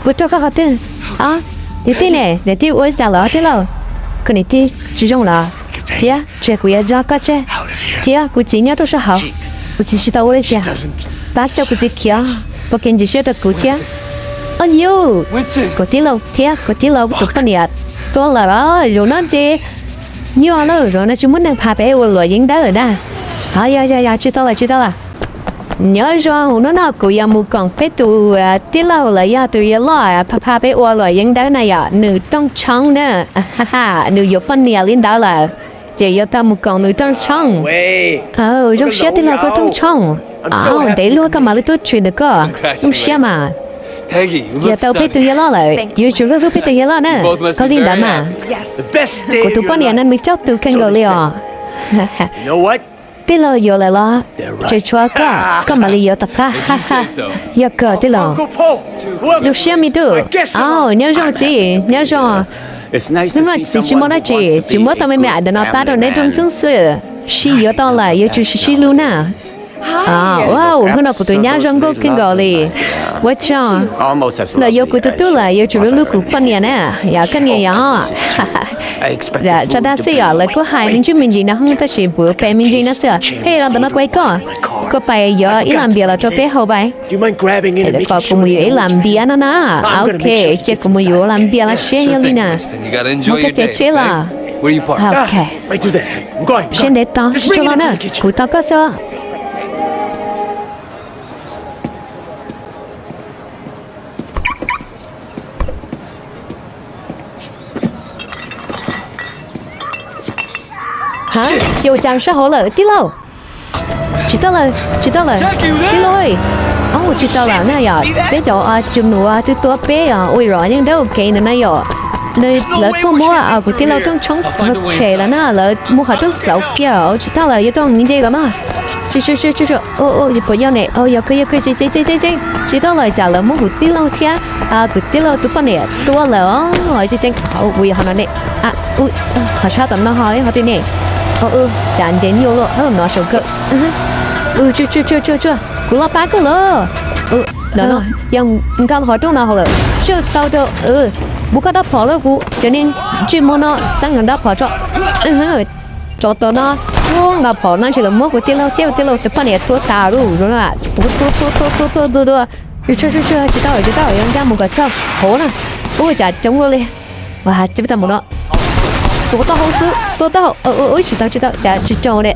Puas raug koj qhov twg? Ob, niam tij ne, niam tij ua li cas lawm tij laug? Koj niam tij tsis zoo lawm, thiab tseg kuv yuav zov koj tseg, thiab kuv txiv nyob rau sab hauv, kuv txiv tsis tau ua li cas. Pab coj kuv txiv khiav, ua kev ntxim siab rau kuv thiab. Ob, niam, kuv tij laug thiab kuv tij laug tus poj niam tuag lawm los zaum no ces nyuaj lawm, zaum no tsis muaj neeg pab peb ua luam yeeb dawb lawm na. Yog yog yog, tsis tau lawm tsis tau lawm. Nyob zoo, hnub no kuv yuav mus koom peb tus tij laug los yog tus yuav loj pab peb ua luam yeeb dawb na yom, nws rooj tshoob na. Nws yuav poj niam li ntawd lawm, ces yuav tau mus koom nws rooj tshoob. Zoo siab tij laug koj rooj tshoob. Ntev luaj koj mam li tuaj tshwm ntawm koj, zoo siab mas. Yog tau peb tus yuav loj lawm, yuav tsum hlub hlub peb tus yuav loj na. Koj li ntawd mas. Kuv tus poj niam no nws coj tus kawg nkaus li os. Tij laug yuav lawm los? Tseem tshuav koj, koj mam li yuav tom qab. Yog kawg tij laug. Zoo siab me tub. Nyob zoo txiv, nyob zoo. Hnub no txiv tsis muaj dab tsi, tsis muab tau me me ntawm no pab rau neb rooj tshoob xwb. Sib yuav tau lawm yuav tsum sib sib hlub na. Ua, hnub no kuv tus nyab zoo nkauj kawg nkaus li. Ua tsaug. Lawv yuav kuv tus tub lawm yuav tsum hlub hlub kuv poj niam na. Yog koj niam yog. Tso dag xwb yom, lawv kuj hais me ntsis me ntsis no tab sis kuv pem me ntsis no xwb. Hej, los ntawm no kuv hais koj, koj pais yuav ib las npias los rau peb haus pais. Kom kuv mus yuav ib las npias no na. Ok, ces kuv mus yuav las npias los seb yog li na. Muab koj cais tsheb los. Ok. Siab ntev tos tsis tshua los na, kuv tos koj xwb. Ha, yus cas sab hauv lawm tij laug? Tsis tau lawm, tsis tau lawm. Tij laug, tsis tau lawm na yom, peb cov cus nus twb tua peb ua luam yeeb dawb ua ke ntawm no yom. Lawv tuaj muab kuv tij laug rooj tshoob tshem lawm na, lawv muab qhov rooj xauv kiag, tsis tau lawm, yuav tau nce lawm na. Puas yog ne? Yog kawg, yog kawg, tsis tau lawm, cas lawv muab kuv tij laug thiab kuv tij laug tus poj niam tua lawm os. Kuv yog qhov no ne, qhov sab tom no ho ib qhov twg ne? Cas nce nyuaj luaj no saum kawg. Tsuag tsuag tsuag, kuv los pab koj lawm. No no, yog nkag qhov rooj no hauv lawm, tsis tau rau. Muab koj rab phom lawm, kuv cov niag ntsej muag no txeeb nws rab phom tso. Tsov tom no, nqa phom no ntshe lawv muab kuv tij laug thiab kuv tij laug tus poj niam tua tas lawm. Tua tua tua tua tua tua tua. Tsis tau, tsis tau, yuav nkag mus kom txog hauv na. Ua cas coob ua li. Ua cas peb tau mus no. Tua tau hauv xwb, tua tau hauv. Tsis tau, tsis tau, cas tsis raug ne.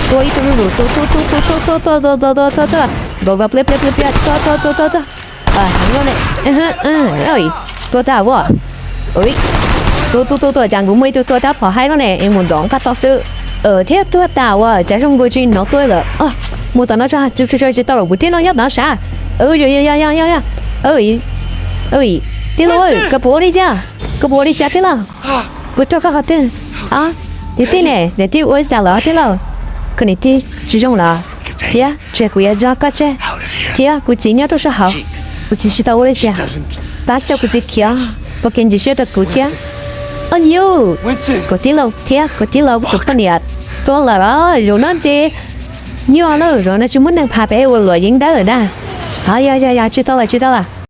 Tua ib tug lub lus, tua tua tua tua tua tua tua tua tua tua tua tua. Nkaus pliab pliab pliab pliab, tua tua tua tua tua. Heev loj ne. Tua tas ua. Tua tua tua tua, cas kuv muaj ib tug tua rab phom haib loj ne, es mus nrov nqaj tau xwb. Thiab tua tas ua cas zoo nkaus tsis hnov tua lawm. Mus tom no tso, tsis tau lawm, kuv tij laug nyob tom no sav. Yog yog yog yog. Tij laug, koj puas ua li cas? Koj puas ua li cas tij laug? Puas raug koj qhov twg? Niam tij ne, niam tij ua li cas lawm tij laug? Koj niam tij tsis zoo lawm, thiab tseg kuv yuav zov koj tseg, thiab kuv txiv nyob rau sab hauv, kuv txiv tsis tau ua li cas. Pab coj kuv txiv khiav, ua kev ntxim siab rau kuv thiab. Ob, niam, kuv tij laug thiab kuv tij laug tus poj niam tuag lawm los zaum no ces nyuaj lawm, zaum no tsis muaj neeg pab peb ua luam yeeb dawb lawm na. Yog yog yog, tsis tau lawm, tsis tau lawm.